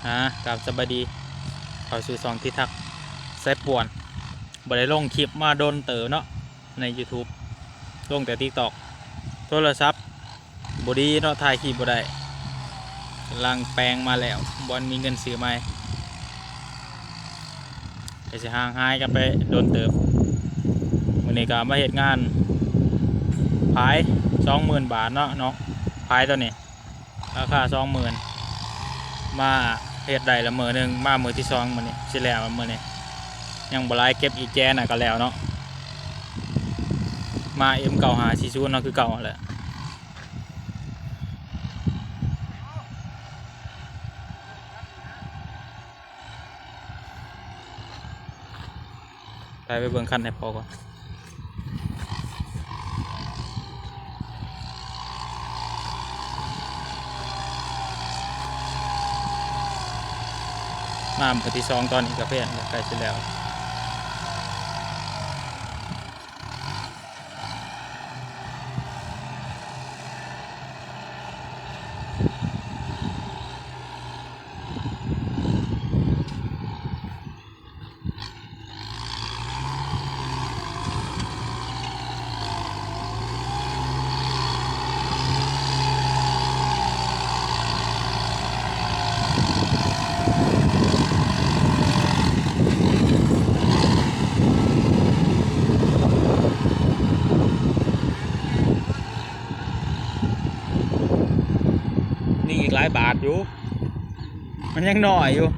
ອາ ກາບສະບາຍດີ ເຂົ້າສູ່ຊ່ອງທິດທັກສາຍປ່ວນ. ບໍ່ໄດ້ລົງຄລິບມາດົນເຕີບເນາະ ໃນຢູທູບ ລົງແຕ່ຕິກຕັອກ. ໂທລະສັບບໍ່ດີເນາະ ຖ່າຍຄລິບບໍ່ໄດ້. ກຳລັງແປງມາແລ້ວ ບໍ່ມີເງິນຊື້ໃໝ່. ກໍຊິຫ່າງຫາຍກັນໄປດົນເຕີບ. ມື້ນີ້ກໍມາເຮັດງານພາຍສອງໝື່ນບາດເນາະ ເນາະ ພາຍຕົວນີ້ ລາຄາສອງໝື່ນ ມາເຮັດໄດ້ລະມື້ໜຶ່ງ ມາມື້ທີສອງ ມື້ນີ້ຊິແລ້ວ ມື້ນີ້ຍັງບໍ່ຫຼາຍ ເກັບອີກແຈນະກໍແລ້ວເນາະ. ມາ ເອັມເກົ້າຫ້າສີ່ສູນ ເນາະ ຄືເກົ່າຫັ້ນແຫຼະ. ໄປ ໄປເບິ່ງຄັນໃຫ້ພໍ່ກ່ອນ. ມາມື້ທີສອງ ຕອນນີ້ກະເພນ ໃກ້ຊິແລ້ວ. ນີ້ອີກຫຼາຍບາດຢູ່ ມັນຍັງນ້ອຍຢູ່.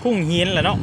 ຄຸງຫີນລະເນາະ.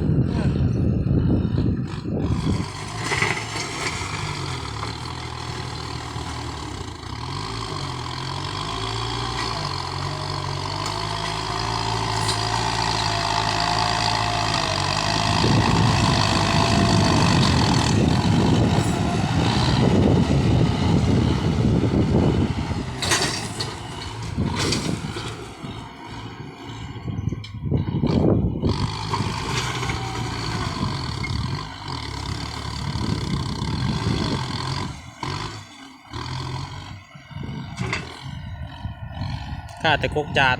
ຂ້າແຕ່ກົກຈານ.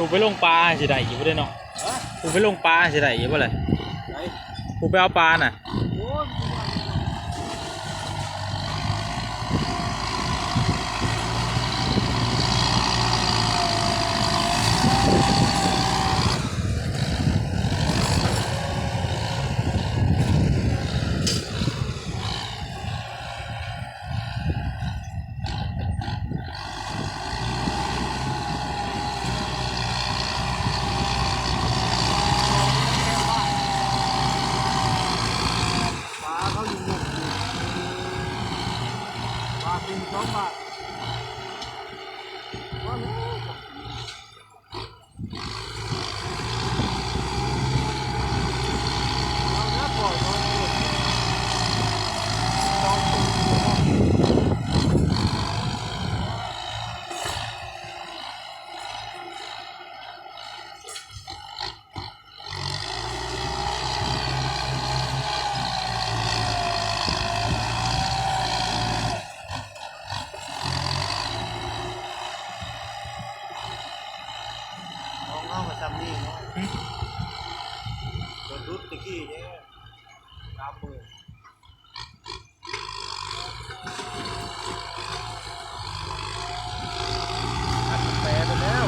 ໄປລົງປາຊິໄດ້ຢູ່ບໍ່ເດ້ເນາະ? ຜູ້ໄປລົງປາຊິໄດ້ຢູ່ບໍ່ລະ? ຜູ້ໄປເອົາປານະ? ຂອງເຮົາກໍຊ່ຳນີ້ເນາະ. ຫຶ? ໂດນຫຼຸດຕະກີ້ເດ້ ສາມໝື່ນ. ອັນແປໄປແລ້ວ.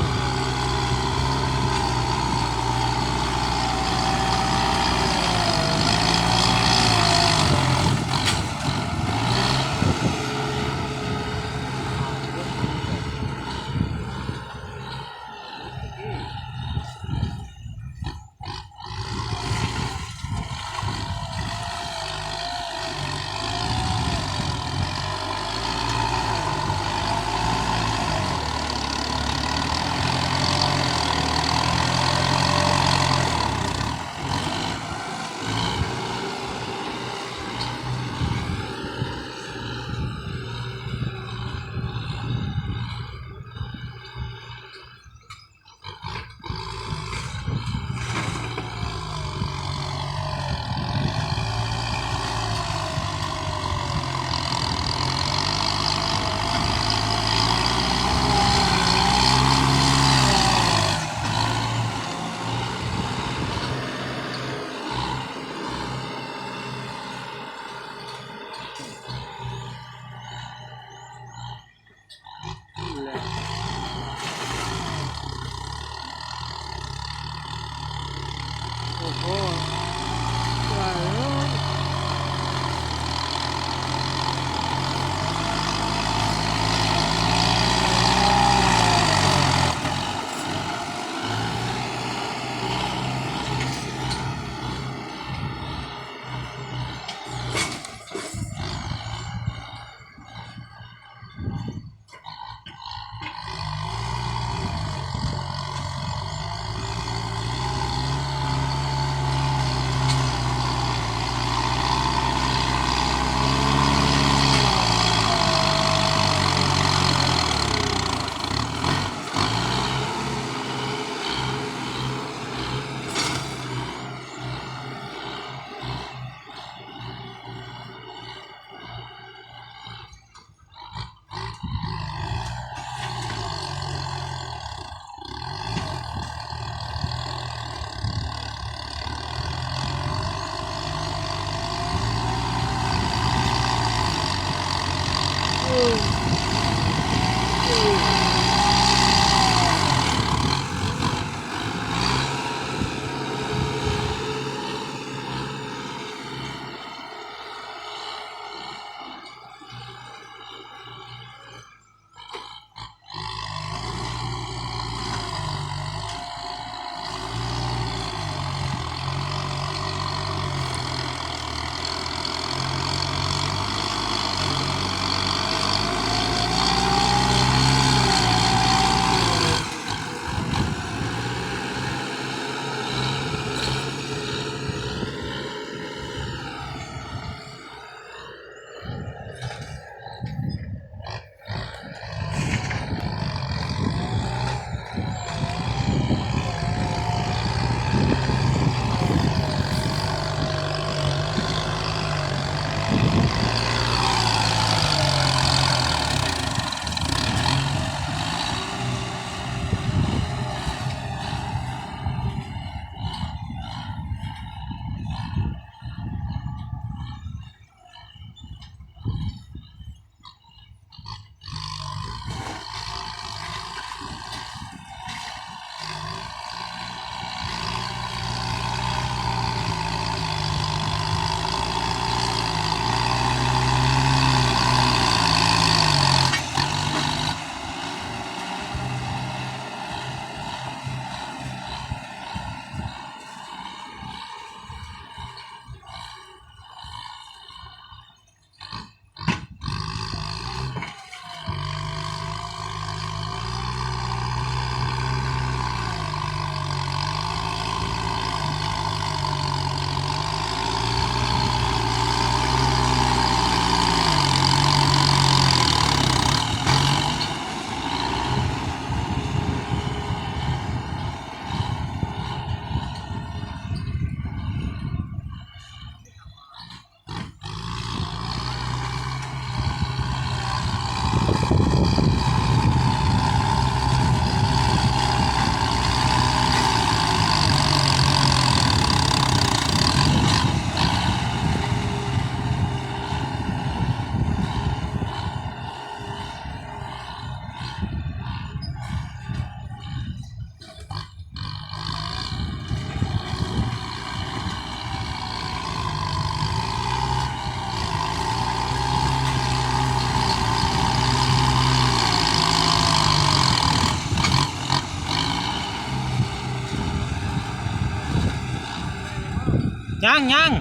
ຍັງ ຍັງ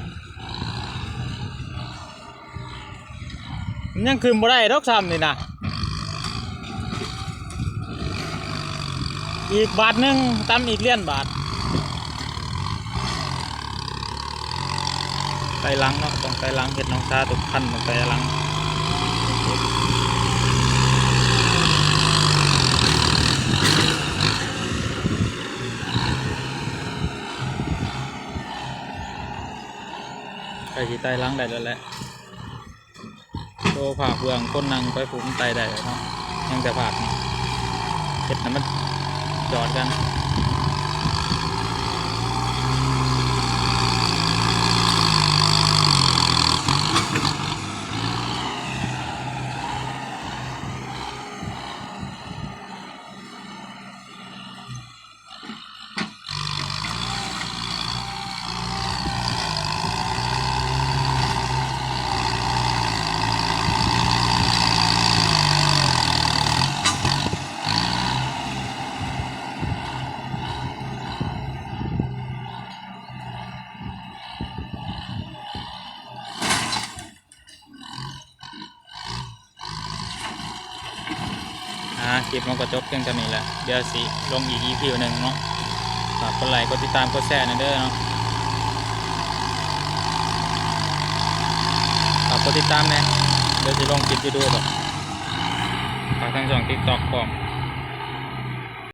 ມັນຍັງຂຶ້ນບໍ່ໄດ້ດອກ ຊ່ຳນີ້ນະ. ອີກບາດໜຶ່ງ ຕ່ຳອີກຫຼຽນບາດ. ໄຕ່ຫຼັງເນາະ ຕ້ອງໄຕ່ຫຼັງ ເຮັດນ້ອງຊາທຸກຄັນຕ້ອງໄຕ່ຫຼັງ. ໃກ້ຊິໄຕ່ຫຼັງໄດ້ແລ້ວແຫຼະ. ໂຕພາກເບື້ອງຄົນນັ່ງໄປພຸ້ນໄຕ່ໄດ້ແລ້ວເນາະ ຍັງແຕ່ພາກນີ້ ເຮັດໃຫ້ມັນຈອດກັນ. ອ່າ ຄລິບເຮົາກໍຈົບພຽງເທົ່ານີ້ແຫຼະ ດຽວຊິລົງອີກອີພີໜຶ່ງເນາະ. ຝາກກົດໄລ ກົດຕິດຕາມ ກົດແຊແດ່ເດີເນາະ. ຝາກກົດຕິດຕາມແດ່ ດຽວຊິລົງຄລິບດູໆດອກ. ຝາກທາງຊ່ອງຕິກຕັອກພ້ອມ.